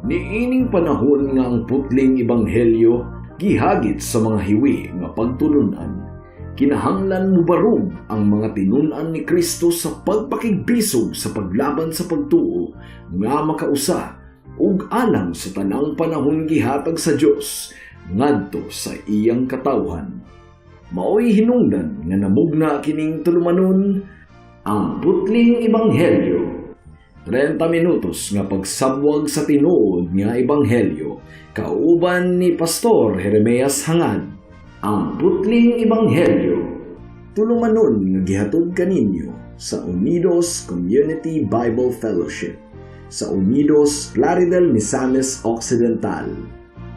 Niining panahon nga ang putling ebanghelyo gihagit sa mga hiwi nga pagtulunan, kinahanglan mubarog ang mga tinun-an ni Kristo sa pagpakigbisog sa paglaban sa pagtuo nga makausa ug alang sa tanang panahon gihatag sa Dios ngadto sa iyang katawhan. Maoy hinungdan nga namugna kining tulumanon, Ang Putling Ebanghelyo. 30 minutos nga pagsabwag sa tinuod nga ebanghelyo kauban ni Pastor Jeremias Hangad. Ang Putling Ebanghelyo. Tulumanon nga gihatod kaninyo sa Unidos Community Bible Fellowship sa Unidos, Plaridel, Misamis Occidental.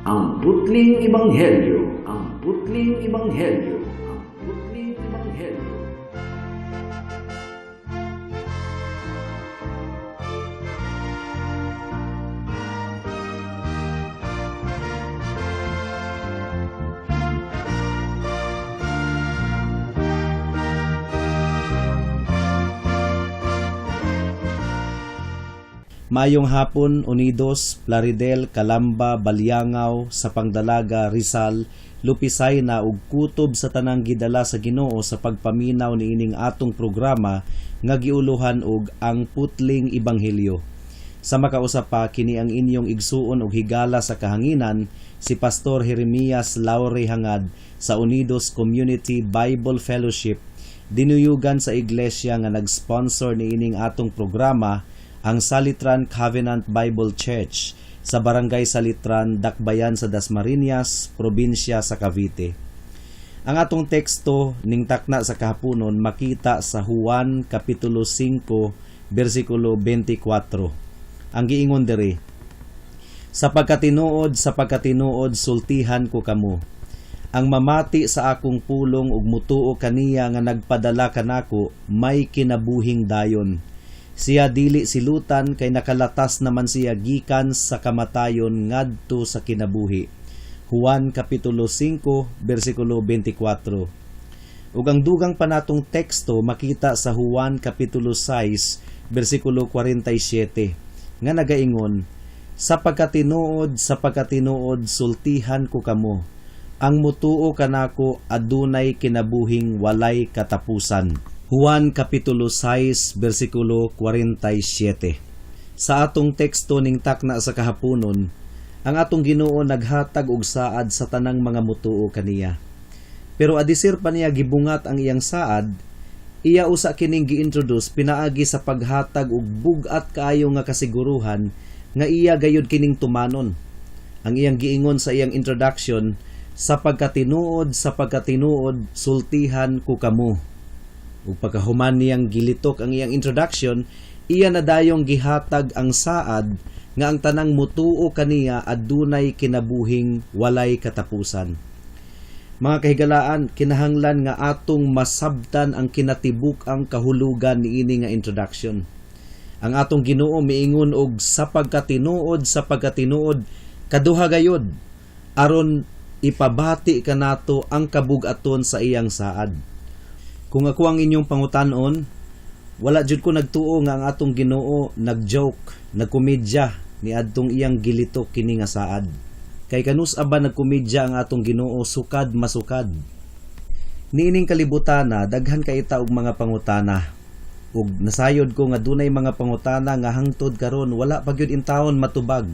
Ang Putling Ebanghelyo. Ang Putling Ebanghelyo. Ang Putling Ebanghelyo. Maayong hapon, Unidos, Plaridel, Calamba, Baliangao, sa Pangdalaga, Rizal, Lupisayna ug kutob sa tanang gidala sa Ginoo sa pagpaminaw niining atong programa nga giuluhan og Ang Putling Ebanghelyo. Sa makausa pa, kini ang inyong igsuon og higala sa kahanginan, si Pastor Jeremias Laure Hangad sa Unidos Community Bible Fellowship, dinuyugan sa iglesia nga nag-sponsor niining atong programa, ang Salitran Covenant Bible Church sa Barangay Salitran, Dakbayan sa Dasmariñas, probinsya sa Cavite. Ang atong teksto ning takna sa kahaponon makita sa Juan Kapitulo 5, bersikulo 24. Ang giingon diri, "Sa pagkatinuod, sultihan ko kamo. Ang mamati sa akong pulong ug mutuo kaniya nga nagpadala kanako may kinabuhing dayon. Siya dili silutan kay nakalatas naman siya gikan sa kamatayon ngadto sa kinabuhi." Juan Kapitulo 5, bersikulo 24. Ug ang dugang pa natong teksto makita sa Juan Kapitulo 6, bersikulo 47 nga nagaingon, "Sa pagkatinuod, sultihan ko kamo. Ang mutuo kanako adunay kinabuhing walay katapusan." Juan Kapitulo 6, bersikulo 47. Sa atong teksto ning takna sa kahaponon, ang atong Ginoo naghatag og saad sa tanang mga mutuo kaniya. Pero adisir pa niya gibungat ang iyang saad, iya usa kining gi-introduce pinaagi sa paghatag og bug-at kaayo nga kasiguruhan nga iya gayud kining tumanon. Ang iyang giingon sa iyang introduction, "Sa pagkatinuod, sa pagkatinuod, sultihan ko kamo." Ug pagkahuman niyang gilitok ang iyang introduction, iya na dayong gihatag ang saad nga ang tanang mutuo kaniya adunay kinabuhing walay katapusan. Mga kahigalaan, kinahanglan nga atong masabtan ang kinatibuk-ang kahulugan niini nga introduction. Ang atong Ginoo miingon og "sa pagkatinuod, sa pagkatinuod" kaduha gayud aron ipabati kanato ang kabug-aton sa iyang saad. Kung ako ang inyong pangutanon, wala jud ko nagtuo nga ang atong Ginoo nag-joke, nagkomedya ni adtong iyang gilitok kini nga saad. Kay kanus-a ba nagkomedya ang atong Ginoo sukad masukad? Niining kalibutana, daghan kay ta og mga pangutana. Ug nasayod ko nga dunay mga pangutana nga hangtod karon wala pa gyud intawon matubag.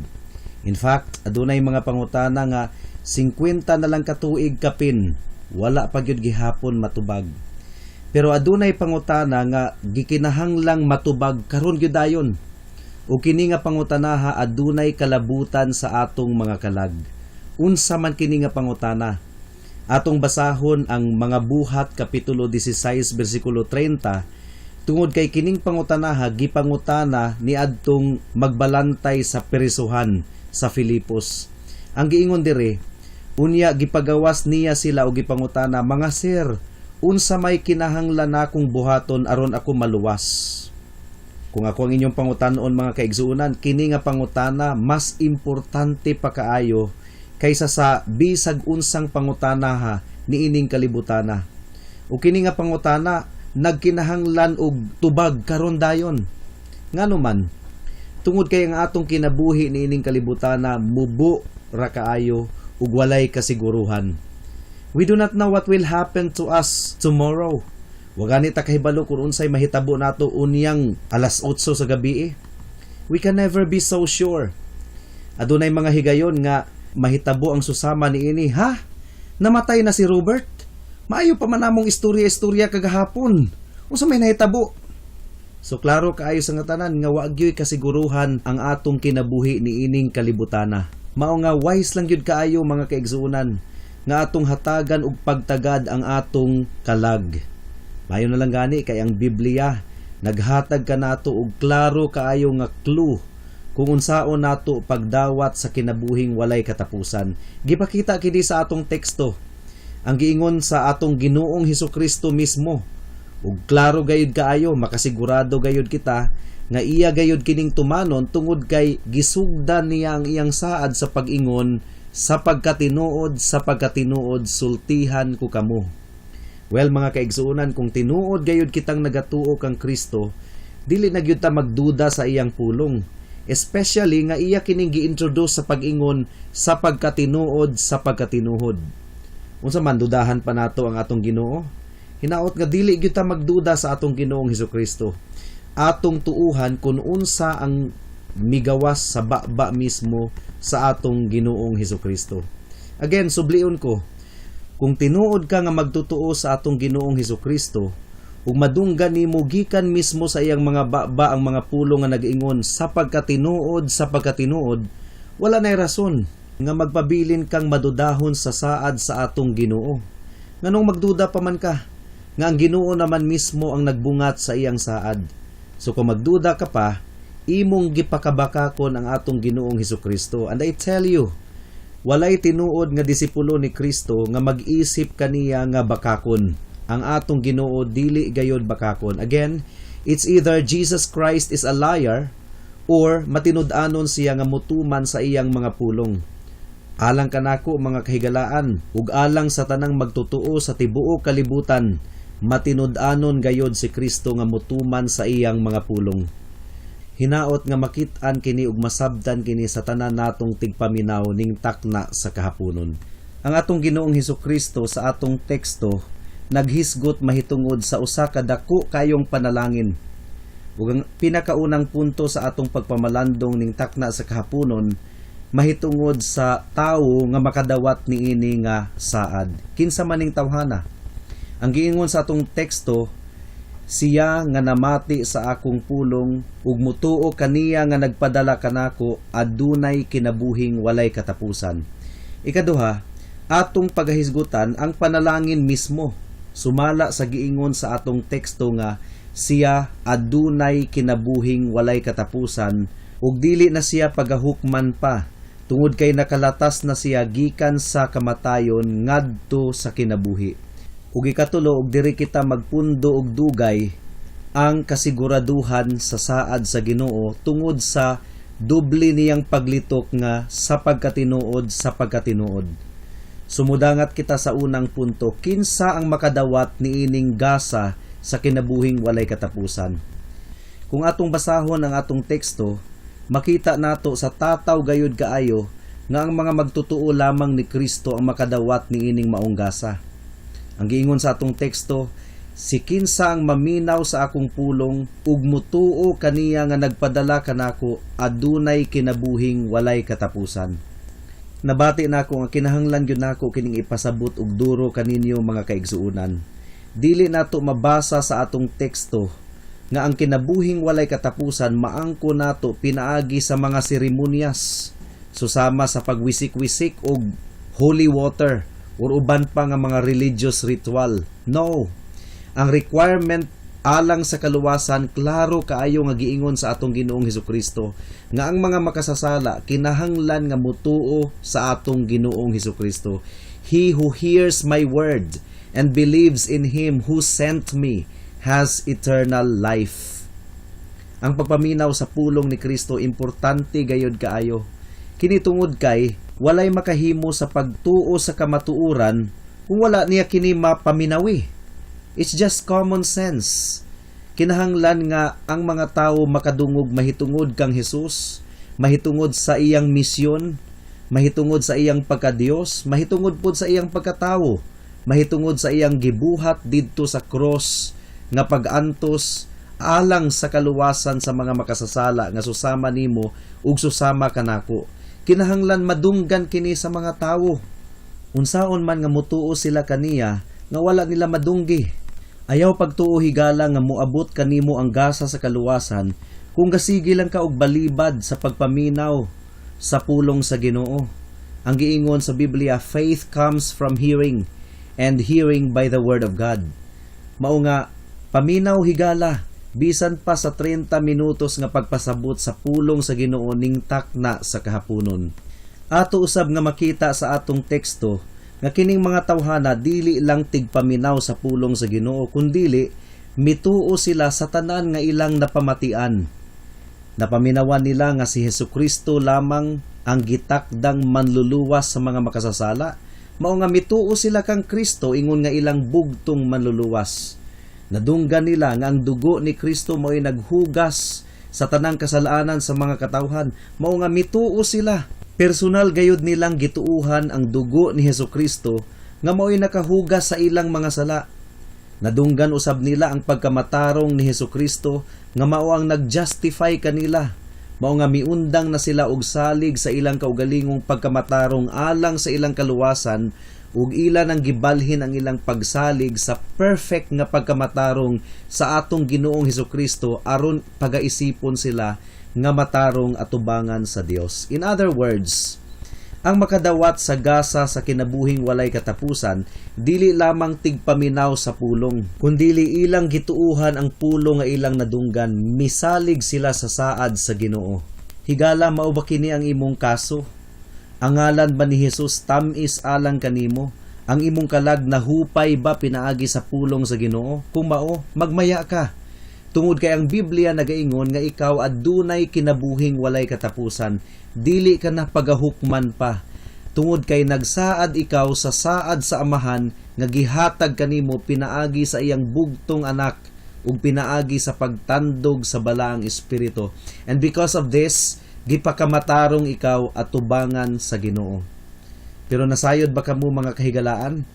In fact, adunay mga pangutana nga 50 na lang katuig kapin, wala pa gyud gihapon matubag. Pero adunay pangutana nga gikinahanglang matubag karon gyud dayon. O kini nga pangutanaha adunay kalabutan sa atong mga kalag. Unsa man kini nga pangutana? Atong basahon ang Mga Buhat Kapitulo 16 bersikulo 30 tungod kay kining pangutanaha gipangutana ni adtong magbalantay sa perisuhan sa Filipos. Ang giingon diri, "Unya gipagawas niya sila og gipangutana, 'Mga sir, unsa may kinahanglan nakong buhaton aron ako maluwas?'" Kung ako ang inyong pangutanon, mga kaigsuonan, kini nga pangutana mas importante pa kaayo kaysa sa bisag unsang pangutana ha niining kalibutana. O kini nga pangutana nagkinahanglan og tubag karon dayon. Ngano man? Tungod kay ang atong kinabuhi niining kalibutana mubo ra kaayo ug walay kasiguruhan. We do not know what will happen to us tomorrow. Wa gani ta kahibalo kung unsay mahitabo nato unyang alas 8 sa gabi. We can never be so sure. Adunay mga higayon nga mahitabo ang susama niini, ha? Namatay na si Robert? Maayo pa man namong istorya-istorya kagahapon. Unsa may nahitabo? So klaro kaayo sa nga tanan nga wa gyoy kasiguruhan ang atong kinabuhi niining kalibutana. Mao nga wise lang gyud kaayo, mga kaigsuonan, nga atong hatagan og pagtagad ang atong kalag. Mayo na lang gani kay ang Biblia naghatag kanato og klaro kaayo nga clue kung unsaon nato pagdawat sa kinabuhing walay katapusan. Gipakita kini sa atong teksto. Ang giingon sa atong Ginoong Hesukristo mismo. Ug klaro gayud kaayo, makasigurado gayud kita nga iya gayud kining tumanon tungod kay gisugdan niya ang iyang saad sa pag-ingon, "Sa pagkatinuod, sa pagkatinuod, sultihan ko kamo." Well, mga kaigsuonan, kung tinuod gayud kitang nagatuo kang Kristo, dili na gyud ta magduda sa iyang pulong. Especially nga iya kining gi-introduce sa pag-ingon, "Sa pagkatinuod, sa pagkatinuod." Unsa man, dudahan pa nato ang atong Ginoo? Hinaot nga dili gyud ta magduda sa atong Ginoong Hesukristo. Atong tuuhan kung unsa ang migawas sa baba mismo sa atong Ginoong Hesukristo. Again, sublion ko, kung tinuod ka nga magtutuo sa atong Ginoong Hesukristo, ug madunggan nimo gikan mismo sa iyang mga baba ang mga pulong nga nag-ingon, "Sa pagkatinuod, sa pagkatinuod," wala nay rason nga magpabilin kang madudahon sa saad sa atong Ginoo. Nganong magduda pa man ka nga ang Ginoo naman mismo ang nagbungat sa iyang saad? So kung magduda ka pa, imong gipakabakakon ang atong Ginoong Hesukristo. And I tell you, walay tinuod nga disipulo ni Kristo nga mag-isip kaniya nga bakakon. Ang atong Ginoo dili gayod bakakon. Again, it's either Jesus Christ is a liar or matinud-anon siya nga mutuman sa iyang mga pulong. Alang kanako, mga kahigalaan, ug alang sa tanang magtotoo sa tibuok kalibutan, matinud-anon gayod si Kristo nga mutuman sa iyang mga pulong. Hinaot nga makit-an kini ug masabtan kini sa tanan natong tigpaminaw ning takna sa kahaponon. Ang atong Ginoong Hesukristo sa atong teksto naghisgot mahitungod sa usa ka dako kayong panalangin. Ug ang pinakaunang punto sa atong pagpamalandong ning takna sa kahaponon mahitungod sa tawo nga makadawat niini nga saad. Kinsa man ning tawhana? Ang giingon sa atong teksto, "Siya nga namati sa akong pulong ug mutuo kaniya nga nagpadala kanako adunay kinabuhing walay katapusan." Ikaduha, atong pagahisgutan ang panalangin mismo sumala sa giingon sa atong teksto nga siya adunay kinabuhing walay katapusan ug dili na siya pagahukman pa tungod kay nakalatas na siya gikan sa kamatayon ngadto sa kinabuhi. Ug ikatulo, ug diri kita magpundo og dugay, ang kasiguraduhan sa saad sa Ginoo tungod sa doble niyang paglitok nga "sa pagkatinuod, sa pagkatinuod." Sumudangat kita sa unang punto, kinsa ang makadawat niining gasa sa kinabuhing walay katapusan? Kung atong basahon ang atong teksto, makita nato sa tataw gayud kaayo nga ang mga magtutuo lamang ni Kristo ang makadawat niining maong gasa. Ang giingon sa atong teksto, "Si kinsa ang maminaw sa akong pulong ug mutuo kaniya nga nagpadala kanako adunay kinabuhing walay katapusan." Nabati nako nga kinahanglan gyud nako kining ipasabot og duro kaninyo, mga kaigsuonan. Dili nato mabasa sa atong teksto nga ang kinabuhing walay katapusan maangko nato pinaagi sa mga seremonyas susama sa pagwisik-wisik og holy water or uban pa nga mga religious ritual. No. Ang requirement alang sa kaluwasan, klaro kaayo nga giingon sa atong Ginoong Hesukristo nga ang mga makasasala kinahanglan nga mutuo sa atong Ginoong Hesukristo. "He who hears my word and believes in him who sent me has eternal life." Ang pagpaminaw sa pulong ni Kristo importante gayod kaayo. Kini tungod kay walay makahimo sa pagtuo sa kamatuoran kung wala niya kini mapaminawi. It's just common sense. Kinahanglan nga ang mga tawo makadungog mahitungod kang Hesus, mahitungod sa iyang misyon, mahitungod sa iyang pagkadiyos, mahitungod pod sa iyang pagkatawo, mahitungod sa iyang gibuhat didto sa cross nga pag-antos alang sa kaluwasan sa mga makasasala nga susama nimo ug susama kanako. Kinahanglan madunggan kini sa mga tawo. Unsaon man nga mutuo sila kaniya nga wala nila madunggi? Ayaw pagtuo, higala, nga moabot kanimo ang gasa sa kaluwasan kung gasige lang ka og balibad sa pagpaminaw sa pulong sa Ginoo. Ang giingon sa Biblia, "Faith comes from hearing, and hearing by the word of God." Mao nga paminaw, higala, bisan pa sa 30 minutos nga pagpasabot sa pulong sa Ginoo ning takna sa kahaponon. Ato usab nga makita sa atong teksto nga kining mga tawhana dili lang tigpaminaw sa pulong sa Ginoo, kundili mituo sila sa tanan nga ilang napamatian. Napaminawan nila nga si Hesukristo lamang ang gitakdang manluluwas sa mga makasasala. Mao nga mituo sila kang Kristo ingon nga ilang bugtong manluluwas. Nadunggan nila nga ang dugo ni Kristo mao'y naghugas sa tanang kasalanan sa mga katawhan. Mao nga mituo sila. Personal gayud nilang gituuhan ang dugo ni Hesukristo nga mao'y nakahugas sa ilang mga sala. Nadunggan usab nila ang pagkamatarong ni Hesukristo nga mao ang nag-justify kanila. Mao nga miundang na sila og salig sa ilang kaugalingong pagkamatarong alang sa ilang kaluwasan ug ila nang gibalhin ang ilang pagsalig sa perfect nga pagkamatarong sa atong Ginoong Hesukristo aron pagaisipon sila nga matarong atubangan sa Dios. In other words, ang makadawat sa gasa sa kinabuhing walay katapusan, dili lamang tigpaminaw sa pulong, kundili ilang gituuhan ang pulong nga ilang nadunggan, misalig sila sa saad sa Ginoo. Higala, mao ba kini ang imong kaso? Ang ngalan ba ni Jesus tamis alang kanimo? Ang imong kalag nahupay ba pinaagi sa pulong sa Ginoo? Kung mao, magmaya ka. Tungod kay ang Biblia nagaingon nga ikaw adunay kinabuhing walay katapusan, dili ka na pagahukman pa. Tungod kay nagsaad ikaw sa saad sa Amahan nga gihatag kanimo pinaagi sa iyang bugtong anak ug pinaagi sa pagtandog sa Balaang Espiritu. And because of this, gipakamatarong ikaw atubangan sa Ginoo. Pero nasayod ba kamo, mga kahigalaan?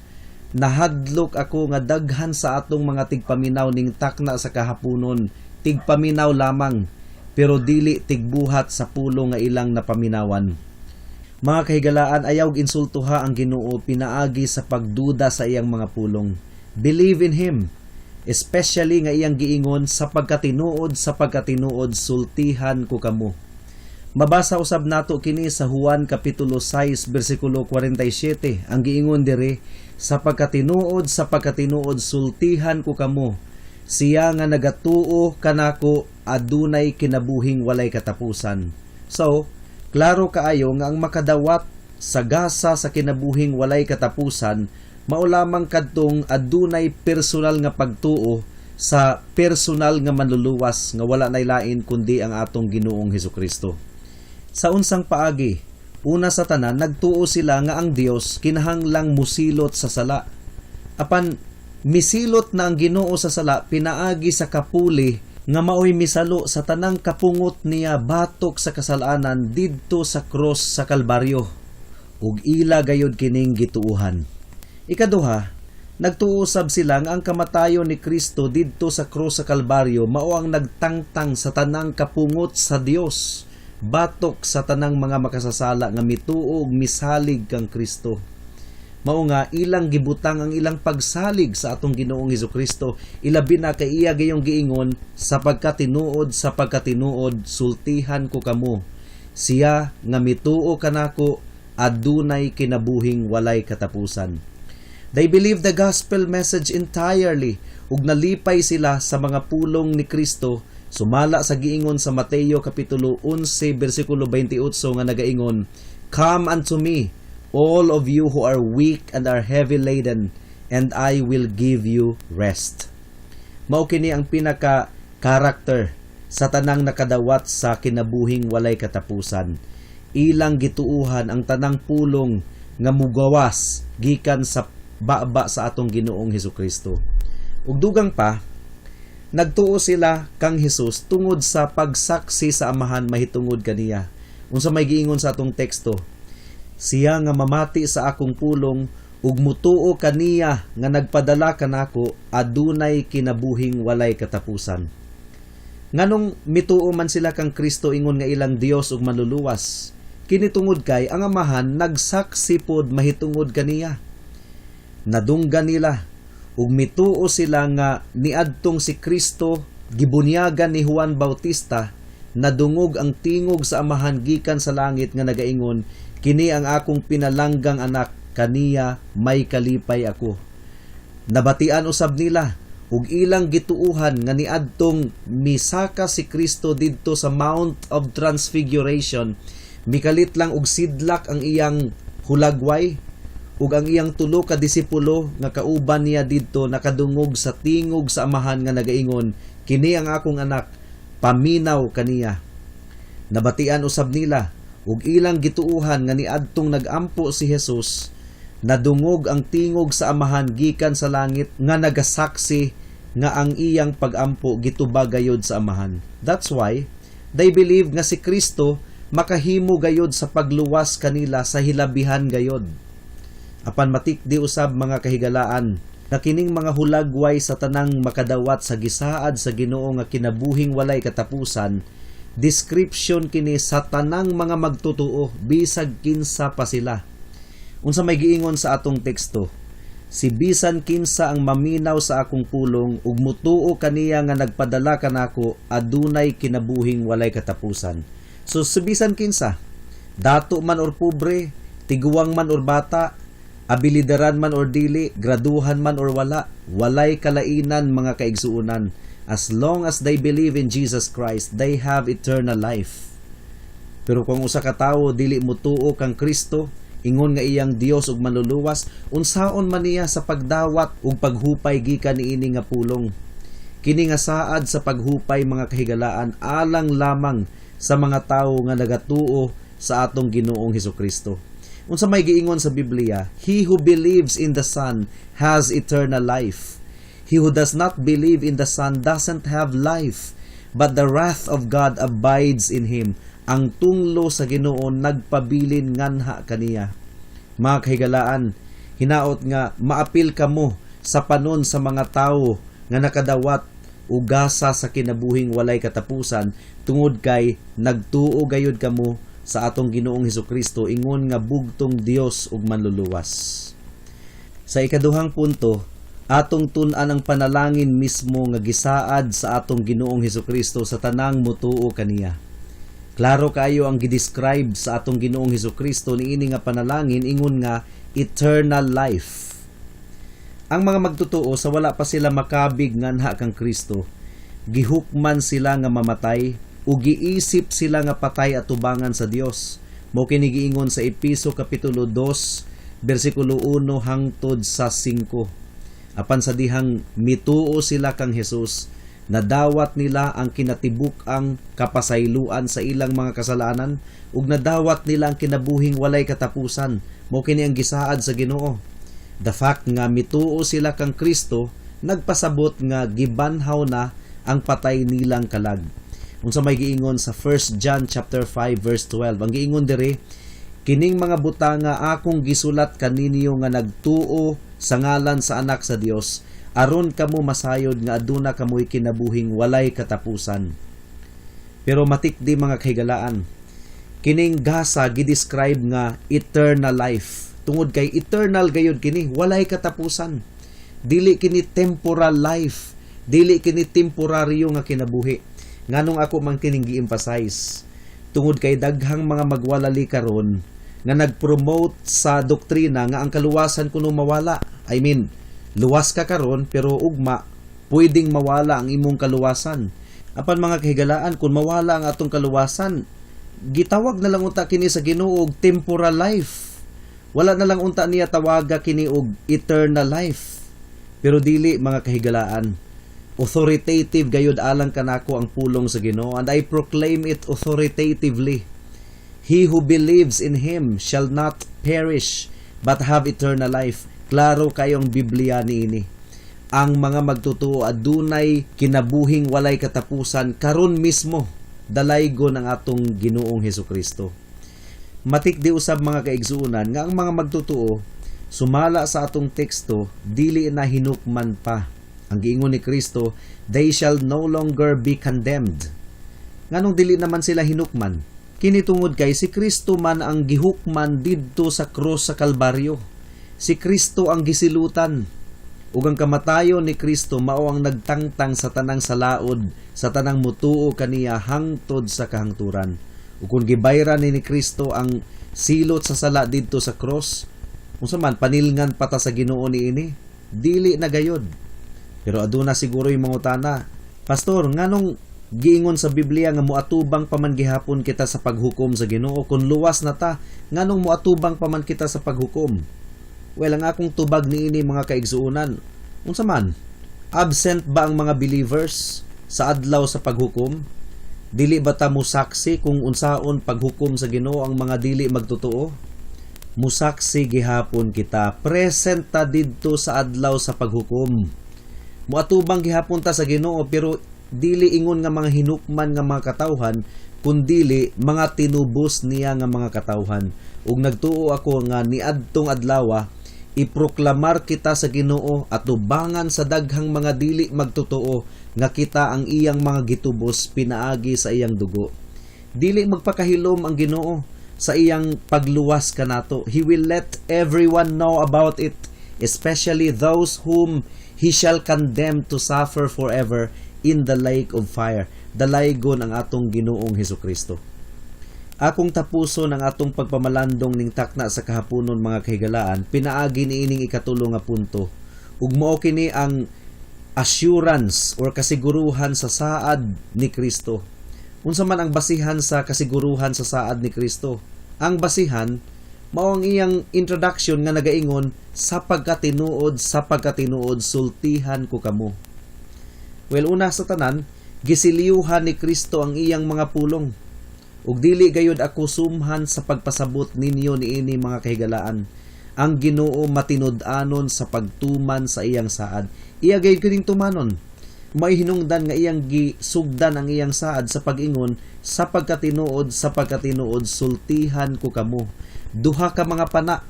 Nahadlok ako nga daghan sa atong mga tigpaminaw ning takna sa kahaponon, tigpaminaw lamang pero dili tigbuhat sa pulong nga ilang napaminawan. Mga kahigalaan, ayaw insultuha ang Ginoo pinaagi sa pagduda sa iyang mga pulong. Believe in Him, especially nga iyang giingon, "Sa pagkatinuod, sa pagkatinuod, sultihan ko kamo." Mabasa usab nato kini sa Juan kapitulo 6 bersikulo 47. Ang giingon diri, "Sa pagkatinuod, sa pagkatinuod, sultihan ko kamo, siya nga nagatuo kanako adunay kinabuhing walay katapusan." So, klaro kaayo nga ang makadawat sa gasa sa kinabuhing walay katapusan mao lamang kadtong adunay personal nga pagtuo sa personal nga manluluwas nga wala nay lain kundi ang atong Ginoong Hesukristo. Sa unsang paagi? Una sa tanan, nagtuo sila nga ang Dios kinahanglang musilot sa sala. Apan misilot na ang Ginoo sa sala pinaagi sa kapuli nga maoy misalo sa tanang kapungot niya batok sa kasalanan didto sa cross sa Kalbaryo. Ug ila gayud kining gituuhan. Ikaduha, nagtuo sab sila nga ang kamatayon ni Kristo didto sa cross sa Kalbaryo mao ang nagtangtang sa tanang kapungot sa Dios batok sa tanang mga makasasala nga mituo ug misalig kang Kristo. Mao nga ilang gibutang ang ilang pagsalig sa atong Ginoong Hesukristo, ilabi na kay iya gayong giingon, "Sa pagkatinuod, sa pagkatinuod, sultihan ko kamo, siya nga mituo kanako adunay kinabuhing walay katapusan." They believe the gospel message entirely ug nalipay sila sa mga pulong ni Kristo sumala sa giingon sa Mateo kapitulo 11 bersikulo 28 nga nagaingon, "Come unto me, all of you who are weak and are heavy laden, and I will give you rest." Mao kini ang pinaka character sa tanang nakadawat sa kinabuhing walay katapusan. Ilang gituuhan ang tanang pulong nga mugawas gikan sa baba sa atong Ginoong Hesukristo. Ug dugang pa, Nagtuo sila kang Hesus tungod sa pagsaksi sa Amahan mahitungod kaniya. Unsa may giingon sa atong teksto? "Siya nga mamati sa akong pulong ug mutuo kaniya nga nagpadala kanako adunay kinabuhing walay katapusan." Nganong mituo man sila kang Kristo ingon nga ilang Dios ug Manluluwas? Kini tungod kay ang Amahan nagsaksi pod mahitungod kaniya. Nadunggan nila ug mituo sila nga niadtong si Kristo gibunyagan ni Juan Bautista, nadungog ang tingog sa Amahan gikan sa langit nga nagaingon, "Kini ang akong pinalanggang Anak, kaniya may kalipay ako." Nabatian usab nila ug ilang gituuhan nga niadtong misaka si Kristo didto sa Mount of Transfiguration, mikalit lang og sidlak ang iyang hulagway ug ang iyang tulo ka disipulo nga kauban niya didto nakadungog sa tingog sa Amahan nga nagaingon, "Kini ang akong Anak, paminaw kaniya." Nabatian usab nila ug ilang gituuhan nga niadtong nagampo si Jesus, nadungog ang tingog sa Amahan gikan sa langit nga nagasaksi nga ang iyang pagampo gitubag gayod sa Amahan. That's why they believe nga si Kristo makahimo gayod sa pagluwas kanila sa hilabihan gayod. Apan matikdi usab, mga kahigalaan, na kining mga hulagway sa tanang makadawat sa gisaad sa Ginoo nga kinabuhing walay katapusan, description kini sa tanang mga magtotoo bisag kinsa pa sila. Unsa may giingon sa atong teksto? "Si bisan kinsa ang maminaw sa akong pulong ug mutuo kaniya nga nagpadala kanako adunay kinabuhing walay katapusan." So si bisan kinsa, dato man or pobre, tiguang man or bata, abilidaran man or dili, graduhan man or wala, walay kalainan, mga kaigsuonan. As long as they believe in Jesus Christ, they have eternal life. Pero kung usa ka tawo dili mutuo kang Kristo, ingon nga iyang Dios ug Manluluwas, unsaon man niya sa pagdawat ug paghupay gikan niini nga pulong? Kini nga saad sa paghupay, mga kahigalaan, alang lamang sa mga tawo nga nagatuo sa atong Ginoong Hesukristo. Unsa may giingon sa Biblia? "He who believes in the Son has eternal life. He who does not believe in the Son doesn't have life, but the wrath of God abides in him." Ang tunglo sa Ginoo nagpabilin nganha kaniya. Mga kahigalaan, hinaot nga maapil kamo sa panon sa mga tawo nga nakadawat og gasa sa kinabuhing walay katapusan tungod kay nagtuo gayud kamo sa atong Ginoong Hesukristo ingon nga bugtong Dios ug Manluluwas. Sa ikaduhang punto, atong tun-an ang panalangin mismo nga gisaad sa atong Ginoong Hesukristo sa tanang mutuo kaniya. Klaro kaayo ang gi-describe sa atong Ginoong Hesukristo niini nga panalangin ingon nga eternal life. Ang mga magtotoo, sa wala pa sila makabig nganha kang Kristo, gihukman sila nga mamatay ug giisip sila nga patay atubangan sa Dios. Mao kini giingon sa Epeso kapitulo 2 bersikulo 1 hangtod sa 5. Apan sa dihang mituo sila kang Hesus, nadawat nila ang kinatibuk-ang kapasayloan sa ilang mga kasalanan ug nadawat nila ang kinabuhing walay katapusan. Mao kini ang gisaad sa Ginoo. The fact nga mituo sila kang Kristo nagpasabot nga gibanhaw na ang patay nilang kalag. Unsa may giingon sa 1 John chapter 5 verse 12? Ang giingon diri, "Kining mga butanga akong gisulat kaninyo nga nagtuo sa ngalan sa Anak sa Dios, aron kamo masayod nga aduna kamoy kinabuhing walay katapusan." Pero matikdi, mga kahigalaan, kining gasa gi-describe nga eternal life. Tungod kay eternal gayud kini, walay katapusan. Dili kini temporal life, dili kini temporaryo nga kinabuhi. Nganong ako man kining gi-emphasize? Tungod kay daghang mga magwalali karon nga nag-promote sa doktrina nga ang kaluwasan kuno mawala. I mean, luwas ka karon pero ugma pwedeng mawala ang imong kaluwasan. Apan mga kahigalaan, kung mawala ang atong kaluwasan, gitawag na lang unta kini sa Ginoo og temporal life. Wala na lang unta niya tawaga kini og eternal life. Pero dili, mga kahigalaan. Authoritative gayud alang kanako ang pulong sa Ginoo, and I proclaim it authoritatively. "He who believes in Him shall not perish but have eternal life." Klaro kayong Biblia niini. Ang mga magtotoo adunay kinabuhing walay katapusan karon mismo, dalaygon ang atong Ginoong Hesukristo. Matikdi usab, mga kaigsuonan, nga ang mga magtotoo, sumala sa atong teksto, dili na hinukman pa. Ang giingon ni Kristo, "They shall no longer be condemned." Nganong dili naman sila hinukman? Kini tungod kay si Kristo man ang gihukman didto sa krus sa Kalbaryo. Si Kristo ang gisilutan. Ug ang kamatayon ni Kristo mao ang nagtangtang sa tanang salaod sa tanang mutuo kaniya hangtod sa kahangturan. Ug kung gibayran ni Kristo ang silot sa sala didto sa cross, unsa man, panilngan pa ta sa Ginoo niini? Dili na gayod. Pero aduna siguro yung mangutana, "Pastor, nganong giingon sa Biblia nga moatubang pa man gihapon kita sa paghukom sa Ginoo? Kung luwas na ta, nganong moatubang pa man kita sa paghukom?" Well, ang akong tubag niini, mga kaigsuonan, unsa man? Absent ba ang mga believers sa adlaw sa paghukom? Dili ba ta musaksi kung unsaon paghukom sa Ginoo ang mga dili magtotoo? Musaksi gihapon kita. Present ta didto sa adlaw sa paghukom. Muatubang gihapon ta sa Ginoo, pero dili ingon nga mga hinukman nga mga katawhan, kundili mga tinubos niya nga mga katawhan. Ug nagtuo ako nga niadtong adlaw, iproklamar kita sa Ginoo atubangan sa daghang mga dili magtotoo nga kita ang iyang mga gitubos pinaagi sa iyang dugo. Dili magpakahilom ang Ginoo sa iyang pagluwas kanato. He will let everyone know about it, especially those whom he shall condemn to suffer forever in the lake of fire. Dalaygon ang atong Ginoong Hesukristo. Akong tapuson ang atong pagpamalandong ning takna sa kahaponon, mga kahigalaan, pinaagi niining ikatulo nga punto. Ug mao kini ang assurance or kasiguruhan sa saad ni Kristo. Unsa man ang basihan sa kasiguruhan sa saad ni Kristo? Ang basihan mao ang iyang introduction nga nagaingon, "Sa pagkatinuod, sa pagkatinuod, sultihan ko kamo." Well, una sa tanan, giselyuhan ni Kristo ang iyang mga pulong. Ug dili gayud ako sumhan sa pagpasabot ninyo niini, mga kahigalaan. Ang Ginoo matinud-anon sa pagtuman sa iyang saad. Iya gayud kining tumanon. May hinungdan nga iyang gisugdan ang iyang saad sa pag-ingon, "Sa pagkatinuod, sa pagkatinuod, sultihan ko kamo." Duha ka mga pana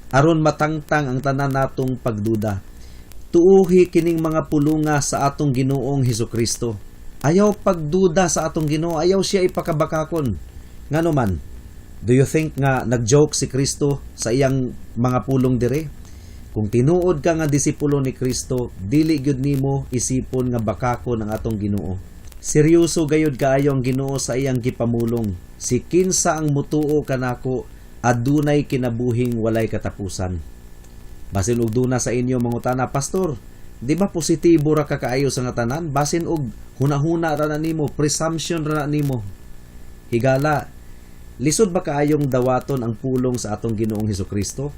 aron matangtang ang tanan natong pagduda. Tuuhi kining mga pulunga sa atong Ginoong Hesukristo. Ayaw pagduda sa atong Ginoo, ayaw siya ipakabakakon. Ngano man? Do you think nga nag-joke si Kristo sa iyang mga pulong dire? Kung tinuod ka nga disipulo ni Kristo, dili gyud nimo isipon nga bakakon ang atong Ginoo. Seryoso gayud kaayo ang Ginoo sa iyang gipamulong. "Si kinsa ang mutuo kanako adunay kinabuhing walay katapusan." Basin og duna sa inyo mangutana, "Pastor, di ba positibo ra ka kaayo sa nga tanan? Basin og hunahuna ra na nimo, presumption ra na nimo." Higala, lisod ba kaayong dawaton ang pulong sa atong Ginoong Hesukristo?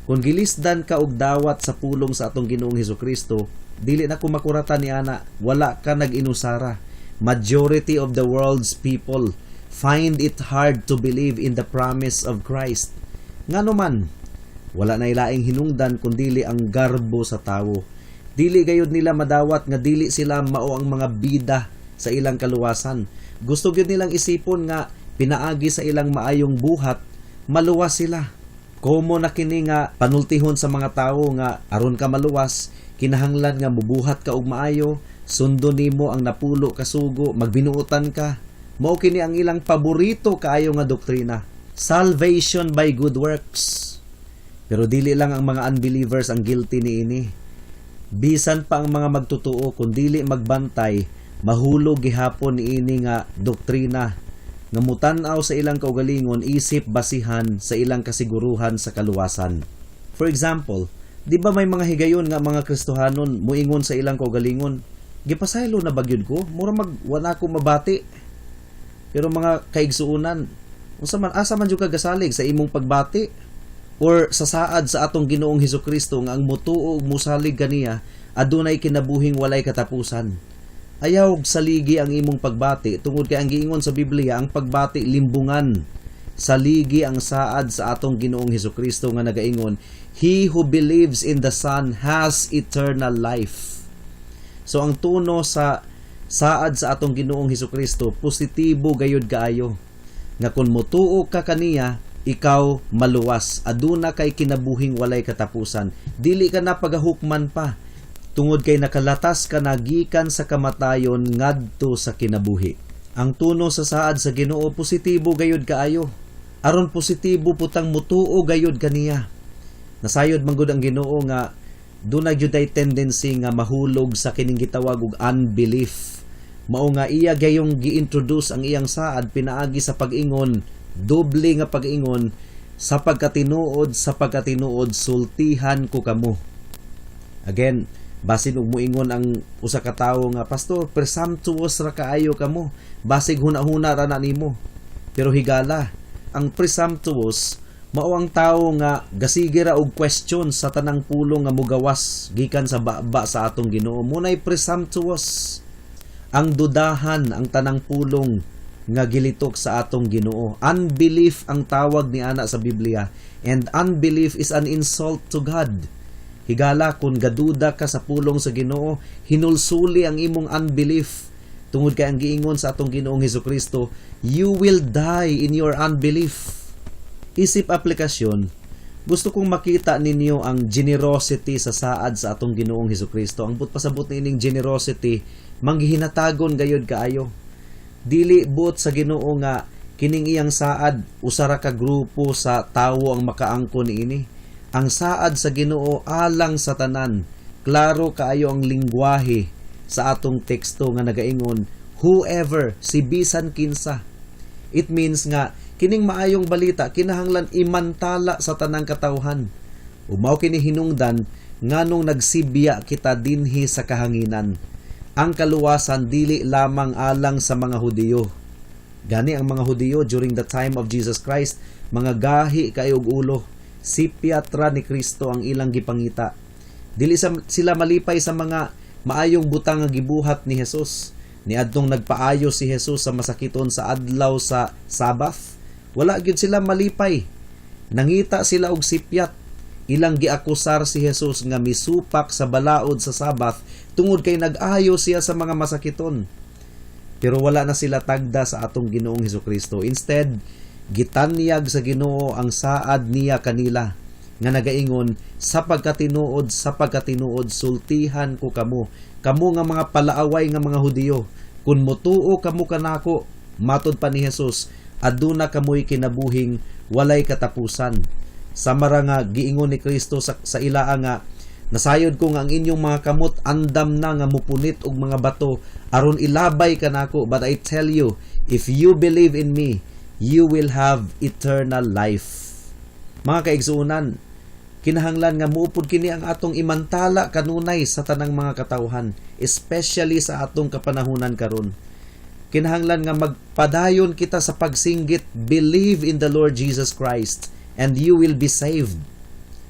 Kung gilisdan ka og dawat sa pulong sa atong Ginoong Hesukristo, dili na ko makuratan ni ana, wala ka nag-inusara. Majority of the world's people find it hard to believe in the promise of Christ. Ngano man? Wala na ilaing hinungdan kundili ang garbo sa tawo. Dili gayud nila madawat nga dili sila mao ang mga bida sa ilang kaluwasan. Gusto gyud nilang isipon nga pinaagi sa ilang maayong buhat, maluwas sila. Common na kini nga panultihon sa mga tawo nga aron ka maluwas, kinahanglan nga mubuhat ka og maayo, sundon nimo ang 10 ka sugo, magbinuotan ka. Mao kini ang ilang paborito kaayo nga doktrina. Salvation by good works. Pero dili lang ang mga unbelievers ang guilty niini. Bisan pa ang mga magtotoo, kung dili magbantay, mahulog gihapon niini nga doktrina nga mutan-aw sa ilang kaugalingon isip basihan sa ilang kasiguruhan sa kaluwasan. For example, di ba may mga higayon nga mga Kristohanon muingon sa ilang kaugalingon, "Gipasaylo na ba gyud ko? Mura mag wala ko mabati." Pero mga kaigsuonan, unsa man, asa man jud ka gasalig, sa imong pagbati or sa saad sa atong Ginoong Hesukristo nga ang mutuo ug musalig kaniya adunay kinabuhing walay katapusan? Ayaw saligi ang imong pagbati tungod kay ang giingon sa Biblia, ang pagbati limbungan. Saligi ang saad sa atong Ginoong Hesukristo nga nagaingon, "He who believes in the Son has eternal life." So ang tuno sa saad sa atong Ginoong Hesukristo, positibo gayud kaayo. Nga kung motuo ka kaniya, ikaw maluwas. Aduna kay kinabuhing walay katapusan. Dili ka na pagahukman pa tungod kay nakalatas ka na gikan sa kamatayon ngadto sa kinabuhi. Ang tuno sa saad sa Ginoo, positibo gayud kaayo. Aron positibo putang mutuo gayud kaniya. Nasayod man gud ang Ginoo nga duna gyud ay tendency nga mahulog sa kining gitawag og unbelief. Mao nga iya gayong gi-introduce ang iyang saad pinaagi sa pag-ingon, doble nga pag-ingon, "Sa pagkatinuod, sa pagkatinuod, sultihan ko kamo." Again, basin og muingon ang usa ka tawo nga, "Pastor, presumptuous ra kaayo kamo. Basig huna-huna ra na nimo." Pero higala, ang presumptuous mao ang tawo nga gasige ra og question sa tanang pulong nga mugawas gikan sa baba sa atong Ginoo. Munay presumptuous. Ang dudahan ang tanang pulong nga gilitok sa atong Ginoo. Unbelief ang tawag ni ana sa Biblia, and unbelief is an insult to God. Higala, kung gaduda ka sa pulong sa Ginoo, hinulsuli ang imong unbelief. Tungod kay ang giingon sa atong Ginoong Hesukristo, "You will die in your unbelief." Isip aplikasyon, gusto kong makita ninyo ang generosity sa saad sa atong Ginoong Hesukristo. Ang buot pasabot niining generosity, manggihinatagon gayod kaayo. Dili buot sa Ginoo nga kining iyang saad, usa ra ka grupo sa tawo ang makaangkon niini. Ang saad sa Ginoo alang sa tanan. Klaro kaayo ang lingwahe sa atong teksto nga nagaingon, "Whoever," si bisan kinsa. It means nga kining maayong balita kinahanglan imantala sa tanang katawhan. Ug mao kini hinungdan nganong nagsibya kita dinhi sa kahanginan. Ang kaluwasan dili lamang alang sa mga Hudiyo. Gani ang mga Hudiyo during the time of Jesus Christ, mga gahi kaayo og ulo. Sipyat ra ni Kristo ang ilang gipangita. Dili sila malipay sa mga maayong butang nga gibuhat ni Jesus. Niadtong nagpaayo si Jesus sa masakiton sa adlaw sa Sabbath, wala gyud sila malipay. Nangita sila og sipyat. Ilang giakusar si Jesus nga misupak sa balaod sa Sabbath tungod kay nag-ayo siya sa mga masakiton. Pero wala na sila tagda sa atong Ginoong Hesukristo. Instead, gitanyag sa Ginoo ang saad niya kanila nga nagaingon, "Sa pagkatinuod, sa pagkatinuod, sultihan ko kamo, kamo nga mga palaaway nga mga Hudiyo, kun motuo kamo kanako," matod pa ni Jesus, "aduna kamoy kinabuhing walay katapusan." Sama ra nga giingon ni Kristo sa ilaa nga, "Nasayod ko nga ang inyong mga kamot andam na nga mupunit og mga bato aron ilabay kanako, but I tell you, if you believe in me, you will have eternal life." Mga kaigsuonan, kinahanglan nga muupod kini ang atong imantala kanunay sa tanang mga katawhan, especially sa atong kapanahunan karon. Kinahanglan nga magpadayon kita sa pagsinggit, "Believe in the Lord Jesus Christ and you will be saved."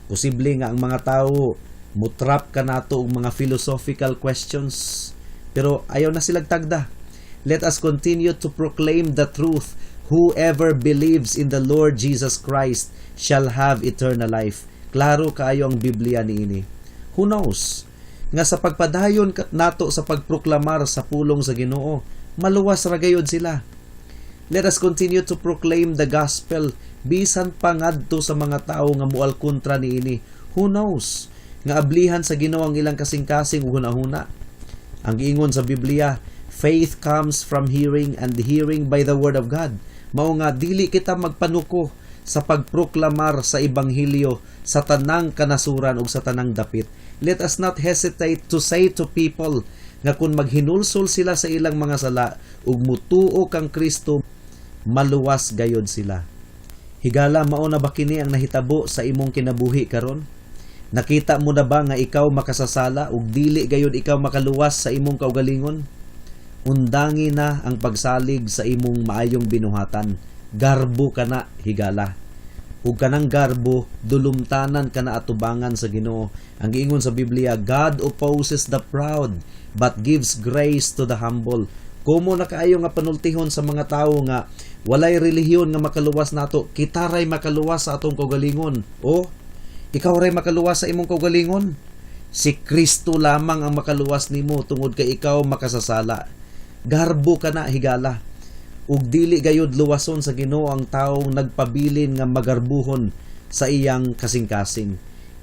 Posible nga ang mga tao mutrap kanato og mga philosophical questions, pero ayaw na silang tagda. Let us continue to proclaim the truth. Whoever believes in the Lord Jesus Christ shall have eternal life. Klaro kaayo ang Biblia niini. Who knows? Nga sa pagpadayon nato sa pagproklamar sa pulong sa Ginoo, maluwas ra gayud sila. Let us continue to proclaim the gospel bisan pa ngadto sa mga tawo nga mual kontra niini. Who knows? Nga ablihan sa Ginoo ang ilang kasing-kasing ug hunahuna. Ang giingon sa Biblia, "Faith comes from hearing and hearing by the word of God." Mao nga dili kita magpanuko sa pagproklamar sa ebanghelyo sa tanang kanasuran ug sa tanang dapit. Let us not hesitate to say to people nga kung maghinulsol sila sa ilang mga sala ug mutuo kang Kristo, maluwas gayod sila. Higala, mao na ba kini ang nahitabo sa imong kinabuhi karon? Nakita mo na ba nga ikaw makasasala ug dili gayud ikaw makaluwas sa imong kaugalingon? Undangi na ang pagsalig sa imong maayong binuhatan. Garbo ka na, higala. Ug kanang garbo, dulumtanan ka na atubangan sa Ginoo. Ang giingon sa Biblia, "God opposes the proud, but gives grace to the humble." Kumo na kaayo nga panultihon sa mga tawo nga walay relihiyon nga makaluwas nato, kita ray makaluwas sa atong kaugalingon. O ikaw ray makaluwas sa imong kaugalingon. Si Kristo lamang ang makaluwas nimo tungod kay ikaw makasasala. Garbo ka na, higala. Ug dili gayud luwason sa Ginoo ang taong nagpabilin nga magarbuhon sa iyang kasing-kasing.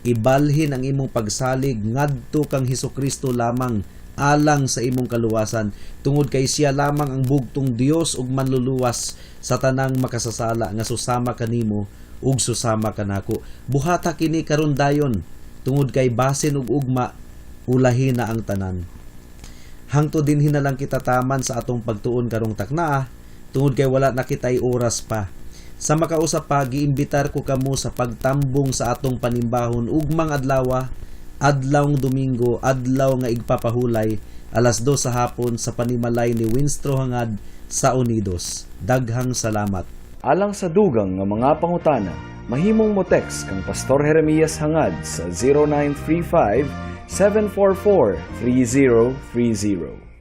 Ibalhin ang imong pagsalig ngadto kang Hesukristo lamang alang sa imong kaluwasan, tungod kay siya lamang ang bugtong Dios ug manluluwas sa tanang makasasala nga susama kanimo ug susama kanako. Buhata kini karon dayon, tungod kay basin ug ugma ulahi na ang tanan. Hangtod dinhi na lang kita taman sa atong pagtuon karong taknaa, tungod kay wala na kitay oras pa. Sa makausap pa, giimbitar ko kamo sa pagtambong sa atong panimbahon ugmang adlawa, adlawng Domingo, adlaw nga igpapahulay, 2:00 sa hapon sa panimalay ni Winstro Hangad sa Unidos. Daghang salamat. Alang sa dugang nga mga pangutana, mahimong mo text kang Pastor Jeremias Hangad sa 0935 744 3030.